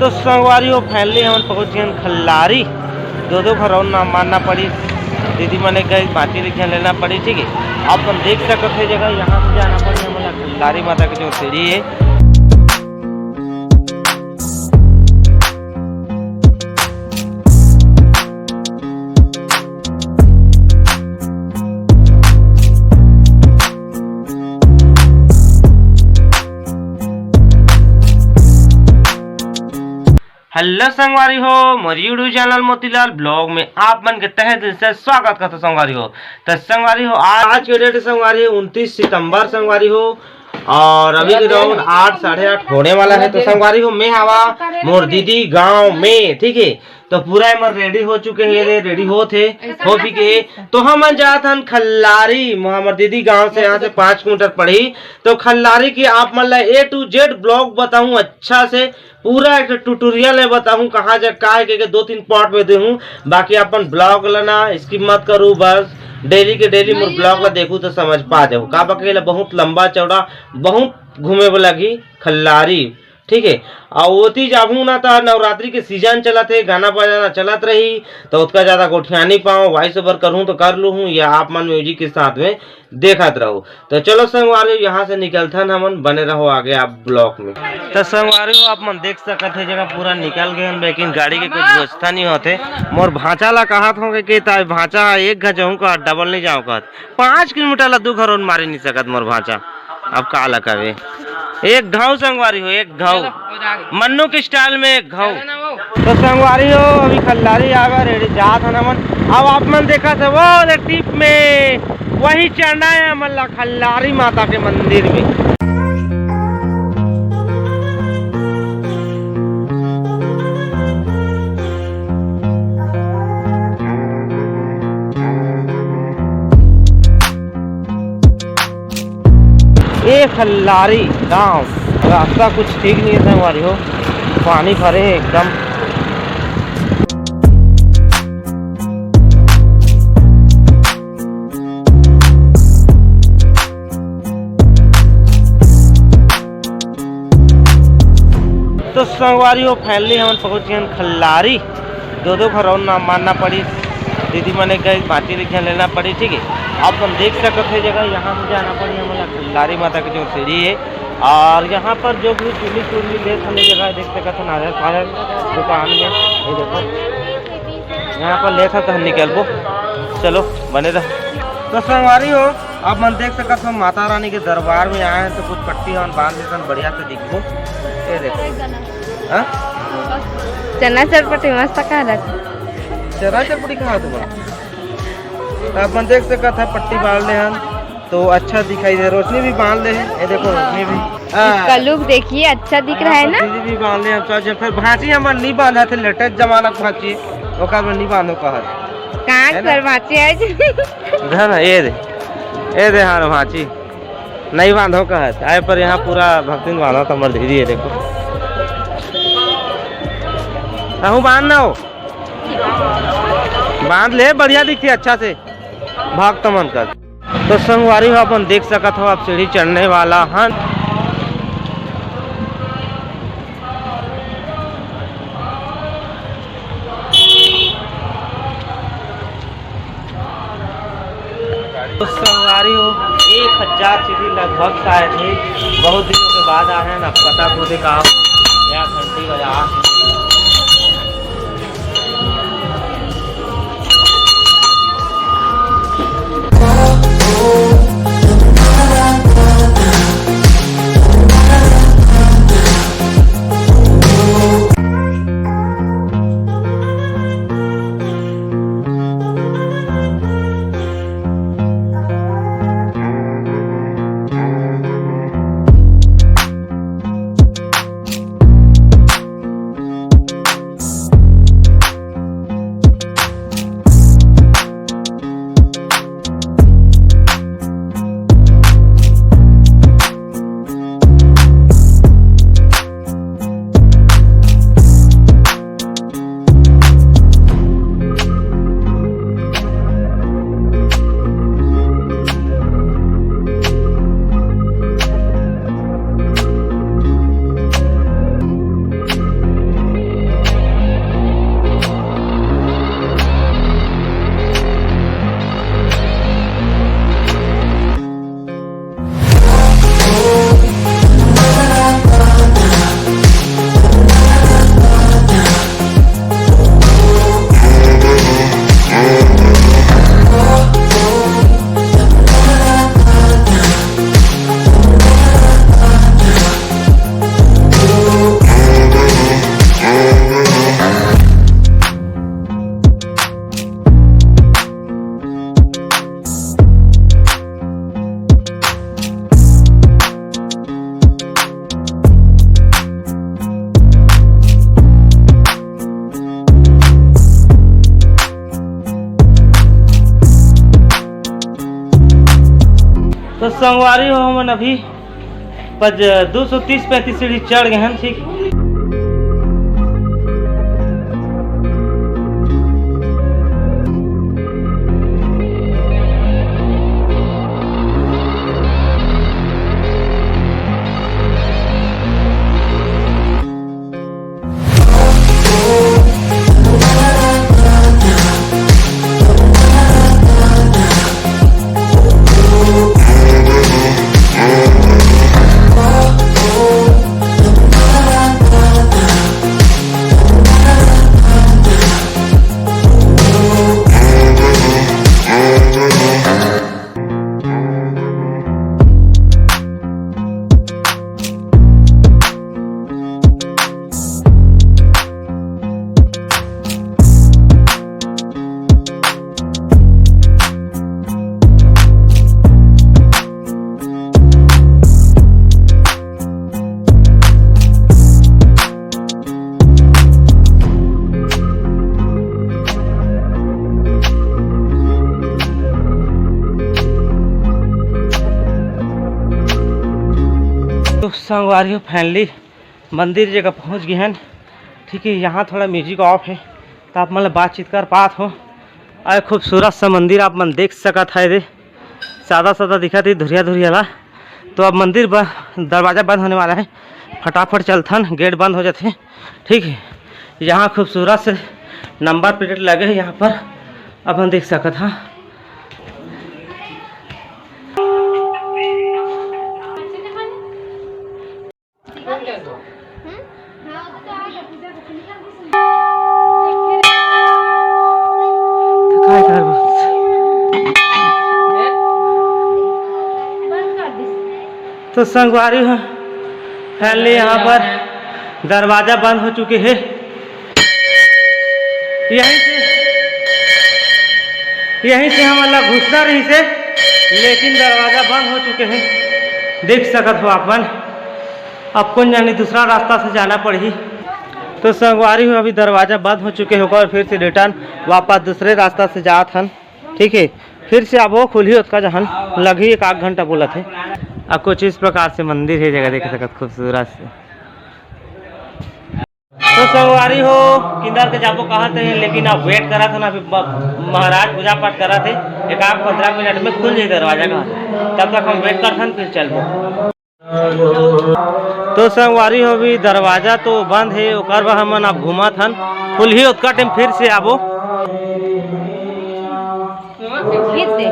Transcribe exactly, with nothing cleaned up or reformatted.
तो संगवारी हो, finally हमन पहुंच गए खल्लारी। दो दो घर और ना मारना पड़ी, दीदी मन एक घर बाकी ले लेना पड़ी, ठीक है। आप मन देख सकत है जगह, यहाँ से जाना पड़ी हमन ला खल्लारी माता के जो सीढ़ी है। हेलो संगवारी हो, मोर YouTube चैनल मोतीलाल ब्लॉग में आप मन के तहे दिल से स्वागत करता संगवारी हो। तो संगवारी हो, आज के डेट संगवारी हो उनतीस सितंबर संगवारी हो, और अभी के राउंड आठ, साढ़े आठ होने वाला है। तो संगवारी हो, मैं हवा मोर दीदी गांव में, ठीक है। तो पूरा हमर रेडी हो चुके हैं, ये रेडी होत है, हो भी के। तो हमन जात हन खल्लारी, हमर दीदी गांव से यहाँ से पाँच किलोमीटर पड़ी। तो खल्लारी की आप मन ला A to Z ब्लॉग बताऊं अच्छा से, पूरा एक ट्यूटोरियल है बताऊं कहाँ जा का है, के दो तीन पार्ट में देहूं। बाकी अपन ब्लॉग ला ना स्किप मत करू, बस डेली के डेली मोर ब्लॉग ला देखू तो समझ पा जाऊ। का बा के ला बहुत लंबा चौड़ा, बहुत घूमे वाला लगी खल्लारी, ठीक है। और ओती जाबू ना तो नवरात्रि के सीजन चलत है, गाना बजाना चलत रही, तो उतना ज्यादा गोठिया नहीं पाऊँ, वॉइस ओवर करूँ तो कर लू हूँ, या आप मन म्यूजिक के साथ में देखत रहो। तो चलो संगवारी, यहाँ से निकलथन हमन, बने रहो आगे आप ब्लॉग में। तो संगवारी हो, आप मन देख सकत है जगह पूरा निकल गए हन, लेकिन गाड़ी के कुछ व्यवस्था नहीं होते। मोर भांचा ला कहत होंगे कि ताई भांचा एक घर जाऊँ का डबल नहीं जाऊँ कहत, पाँच किलोमीटर ला दू घर और मारे नहीं सकत मोर भांचा। अब का ला कहे, एक घाव संगवारी हो, एक घाव मन्नू के स्टाइल में एक घाव। तो संगवारी हो, अभी खल्लारी आवा रेडी जात हन हमन। अब आप मन देखा थे वो वाले टिप में, वही चढ़ना है हमन ला खल्लारी माता के मंदिर में। ए खल्लारी गांव, रास्ता कुछ ठीक नहीं है संगवारी हो, पानी भरे है एकदम। तो संगवारी हो, finally हमन पहुंच गए खल्लारी। दो दो घर और ना मारना पड़ी, दीदी मन एक घर बाकी लिखे लेना पड़ी, ठीक है। आप हम देख सकते हैं जगह, यहाँ से जाना पड़ी हमारा खल्लारी माता की जो सीढ़ी है। और यहाँ पर जो भी चुनी चुनी ले हमें जगह देख सकते हैं, नारियल फारियल दुकान में, ये देखो, यहाँ पर ले सकते हैं, निकलबो। चलो, बने रहो। तो संगवारी हो, आप मन देख सकत हो, माता रानी के दरबार में आए हैं, तो कुछ पट्टी हमन बांध लेथन, बढ़िया से दिखबो। ये देखो। हाँ? चना चरपटी मस्त कहा रहता। चना चरपटी कहा तुम्हारा? तो आप मन देख सकत हो, पट्टी बांध ले हन, तो अच्छा दिखाई दे। रोशनी भी बांध ले है, ये देखो, रोशनी भी। हाँ। इसका लुक देखिए, अच्छा दिख रहा है ना? दीदी भी बांध ले, हम सब जब फिर भांची हमर नहीं बांधा थे, लेटेस्ट जमाना के भांची, ओकर में नहीं बांधो कहत। कहाँ है ना? पर भांची है जी? ध्यान है, ये दे, ये दे, हाँ, भांची। नहीं बांधो कहत आए, पर यहाँ पूरा भक्तिन बांधो तो मर धीरे, ये देखो। कहूँ बांध ना हो, बांध ले, बढ़िया दिखती अच्छा से भक्त मन कर। तो संगवारी हो, अपन देख सकत हो, आप सीढ़ी चढ़ने वाला हन। तो संगवारी हो, एक हजार सीढ़ी लगभग शायद है, बहुत दिनों के बाद आए हैं। अब पता खुद का, यहाँ घंटी बजा। संगवारी हो, हमन अभी पच-, दो सौ तीस पैंतीस सीढ़ी चढ़ गए हैं, ठीक। तो संगवारी हो, finally मंदिर जगह पहुंच गए हैं। ठीक है, यहाँ थोड़ा music off है, तो आप मन ल बातचीत कर पात हो। अरे, खूबसूरत सा मंदिर आप मन देख सकत है। दे, सादा सादा दिखत है, धुरिया धुरिया ला। तो अब मंदिर ब-, दरवाजा बंद होने वाला है, फटाफट चलथन, gate बंद हो जाथे। ठीक है, यहाँ खूबसूरत से number plate लगे है यहाँ पर, अपन देख सकत हा। तो संगवारी हो, finally यहाँ पर दरवाजा बंद हो चुके हैं। यहीं से, यहीं से हमन ला घुसना रहिसे, लेकिन दरवाजा बंद हो चुके हैं, देख सकत हो आप मन। अब कोन जानी दूसरा रास्ता से जाना पड़ही। तो संगवारी हो, अभी दरवाजा बंद हो चुके हैं, ओकर फिर से return वापस दूसरे रास्ता से जात हन। ठीक है, फिर से आबो, खुलही ओतका जहन लगही, एक आध घंटा बोलत है। अब कुछ इस प्रकार से मंदिर है, जगह देख सकत, खूबसूरत से। तो संगवारी हो, किंदर के जाबो कहत हे, लेकिन अब wait करत हन, अभी ब-, महाराज पूजा पाठ करत हे, एक आध पंद्रह मिनट में खुल जाही दरवाजा का, तब तक हम wait करथन, फिर चलबो। तो संगवारी हो, अभी दरवाजा तो बंद हे, ओकर बाद हमन अब घूमत हन, खुलही ओतका time फिर से आबो। खींच दे।